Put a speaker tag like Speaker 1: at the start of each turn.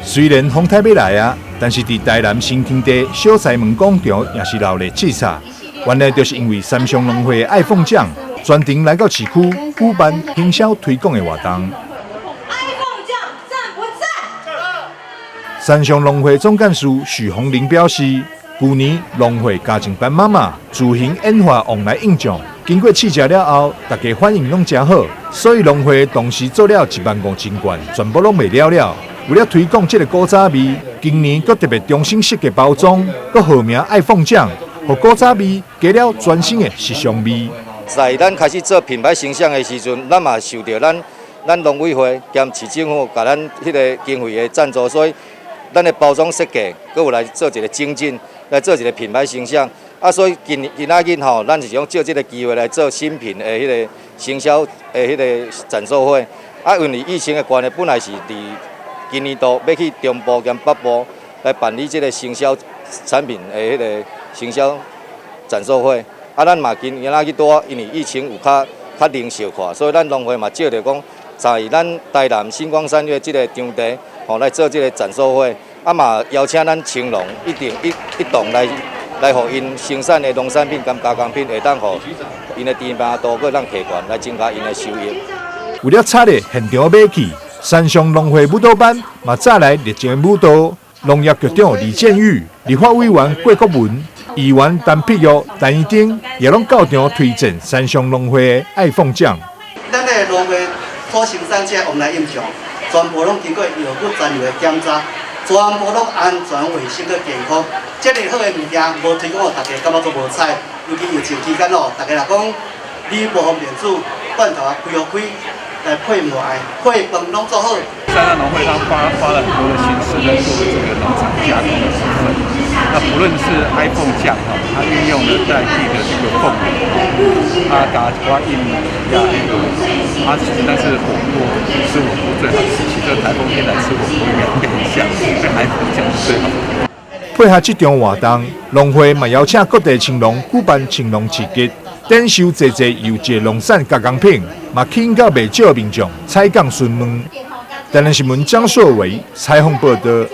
Speaker 1: 雖然風颱欲來啊，但是佇台南新天地小西門廣場也是鬧熱刺煞。原來就是因為三商農會的愛鳳醬專程來到市區舉辦行銷推廣的活動。
Speaker 2: 愛鳳醬讚不讚？
Speaker 1: 三商農會總幹事許宏林表示，舊年農會家政班媽媽自行研發旺來應醬，經過試食了後，大家反應攏誠好，所以農會同時做了1萬5千罐，全部攏賣了了。為了推廣這个古早味，今年閣特別重新設計包裝，閣號名愛鳳醬，予古早味加了全新的時尚味。
Speaker 3: 在咱開始做品牌形象的時陣，咱嘛受著咱農委會兼市政府共咱彼个經費的贊助，所以咱的包裝設計閣有來做一个精進，來做一个品牌形象。啊，所以今今仔日吼，咱是想藉這个機會來做新品的彼个行銷的彼个展售會。啊，因為疫情的關係，本來是佇今年度欲去中部兼北部來辦理這个行銷產品的彼个行銷展售會。啊，咱嘛今今仔日拄仔，因為疫情有較較冷小可，所以咱農會嘛藉著講，在咱台南新光三越這个場地，吼來做這个展售會。啊嘛邀請咱青農一定一一同來來，予𪜶生產的農產品佮加工品會當予𪜶的知名度閣當提懸，來增加𪜶的收益。
Speaker 1: 為了炒熱現場買氣，三商農會舞蹈班嘛早來熱情舞蹈，農業局長李建玉、立法委員郭國文、議員陳碧玉、陳怡丁也攏到場推薦三商農會的愛鳳醬。
Speaker 4: 咱的農會所生產這個旺來應醬，全部攏經過藥物殘留的檢查，全部攏安全、衛生、閣健康。這麼好的物件，無推廣予大家，感覺足無彩。尤其疫情期間哦，大家若講你無方便煮，罐頭啊開予開，來配糜、配飯攏做好。
Speaker 5: 三商農會他花了很多的心思在做這個農場加工的部分。那不論是愛鳳醬哈，它運用了在地的這個鳳梨，它加一寡印呀那個，它其實那是火鍋，吃火鍋最好吃。其實颱風天來吃火鍋應該配一下，這愛鳳醬是最好的。
Speaker 1: 配合這場活動，農會嘛邀請各地青農舉辦青農市集，展售濟濟優質農產加工品，嘛吸引到袂少民眾採購詢問。台南新聞張碩偉採訪報道。